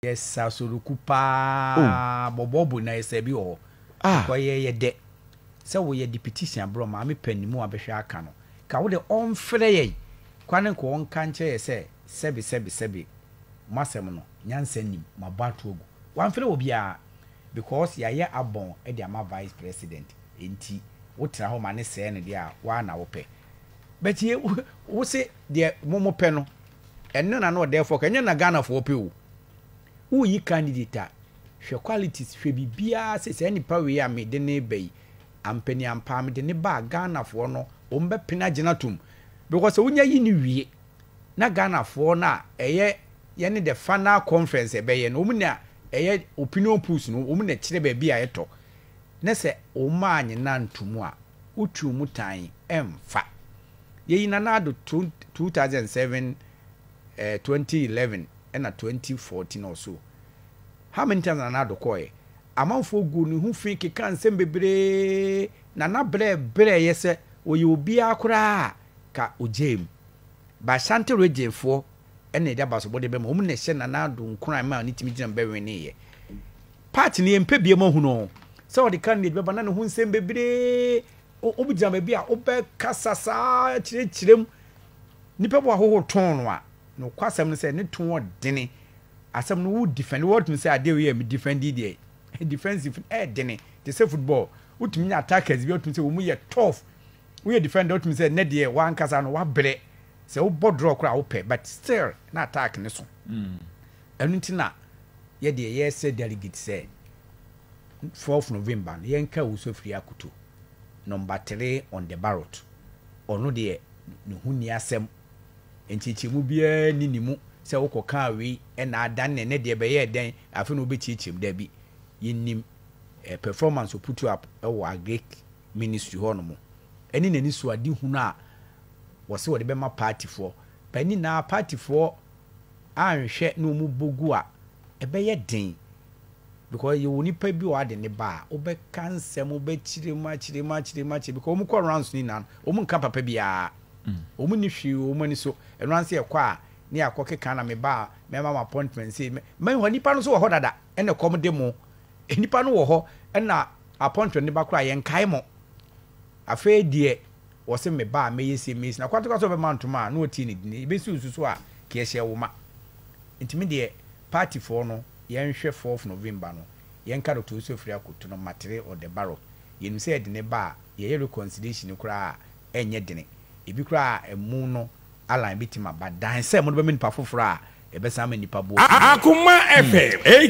Yɛsa soroku paa bɔbɔɔbo na yɛsa bi wɔ hɔ. Ah. Kɔ yɛ yɛ dɛ. Sɛ wo yɛ de petition abrɛ maame panimu a bɛhwɛ aka no. Ka wo de ɔmfrɛ yɛn. Kwa ne nka ɔnka nkyerɛ yɛ sɛ sɛbe sɛbe sɛbe mo asɛm no nyansa nnim mo abɔ ato agu. Wamfrɛ obiara because yɛayɛ abɔn de ama vice president nti wo tena hɔ ma ne sɛɛ no deɛ a woa na wopɛ. But yɛ wo se deɛ mo mo pɛ no ɛno na na ɔdɛɛfoɔ ka, ɛnyɛ na Ghanafoɔ pɛ o. Woyi candidate a, hwɛ qualities, hwɛ biribiara sɛ saa nipa wei a mede no reba yi, ampaniampa mede no ba a Ghanafoɔ no wɔn bɛpene agyina atom. Because sɛ wonya yi no wie na Ghanafoɔ no a ɛyɛ yɛne the final conference ɛbɛyɛ no, wɔn na ɛyɛ opinion polls no, wɔn na ɛkyerɛ baabi a ɛtɔ. Na sɛ wɔn anyena ntomu a, wotwi wɔn tan ɛmfa. Yɛyi Nana Addo 2007, 2011 ɛna 2014 or so. How many times Nana Addo kɔɛ? Amanfoɔ gu ne ho fi keka nsɛm bebree. Nana brɛ brɛ yɛ sɛ ɔyɛ obiara koraa ka ogyaa mu. Ba Ashanti region foɔ ɛna ɛde abasobɔde bɛma wɔn na ɛhyɛ Nana Addo nkuran ma ne tumi gyina mu bɛweneeɛ. Party no yɛmpɛ biam ahunu sɛ ɔde candidate bɛba na ne ho nsɛm bebree. Wobɛgyina baabi a wobɛkasa saa kyerɛkyerɛ mu. Nipa bi wɔ ahoho tɔn no a, nokwasɛm no sɛ ne tɔn ɔdene. Asɛm no wo defend, wɔtumi sɛ adeɛ wei yɛ me defend deɛ. Defensive ɛdene te sɛ football. Wotumi nya attackers bi wotumi sɛ wɔn yɛ tough. Woyɛ defender wotumi sɛ ne deɛ wankasa no wabrɛ. Sɛ wobɔ draw koraa wopɛ but still na attack ne so. Ɛno nti na yɛ deɛ yɛsɛ delegate sɛ 4th November no yɛnka Owusu Afriyie Akoto number 3 on the ballot. Ɔno deɛ ne ho nni asɛm. Nkyerɛkyerɛmu biara nni ne mu sɛ wokɔkaa wei ɛna adan ne ne deɛ bɛyɛɛ dɛn afei na wobɛkyerɛkyerɛ mu. Dabi, yɛnim performance ɔputu up wɔ agric ministry hɔ nom ɛne n'ani so ade hunu a wɔse wɔde bɛma partyfoɔ. Ba ne nyinaa partyfoɔ anhwɛ na wɔn bɔ gu a ɛbɛyɛ den because yɛwɔ nipa bi wɔ ade ne ba a wobɛka nsɛm wobɛkyerɛ mu akyerɛ mu akyerɛ mu akyerɛ because wɔn kɔ rounds ne nyinaa no wɔn nka papa biara, wɔn ni hwee wɔn ani so. Ɛno anse ɛkɔ a ne akɔ keka na me ba a mɛma mo appointment sei mɛ hɔ nipa no nso wɔ hɔ dada ɛna kɔm de mo nipa no wɔ hɔ ɛna appointment ne ba koraa yɛn kae mo. Afei deɛ wɔse me ba a mɛyɛ sei mɛyɛ sei na kwatekwa sɛ ɔbɛma ntoma a na ɔtie ne din ebɛsi nso so a kɛhyɛ wo ma. Nti me deɛ party foɔ no yɛnhwɛ 4th November no yɛnka Dr. Owusu Afriyie Akoto no matere or the ballot. Yɛnim sɛ yɛde ne ba a yɛyɛ reconciliation koraa a ɛnyɛ dene. Ebi koraa a ɛmu no Alan bɛtumi aba dan sɛ mode bɛma nipa foforɔ a ɛbɛsan ama nipa boɔ. Akoma FM.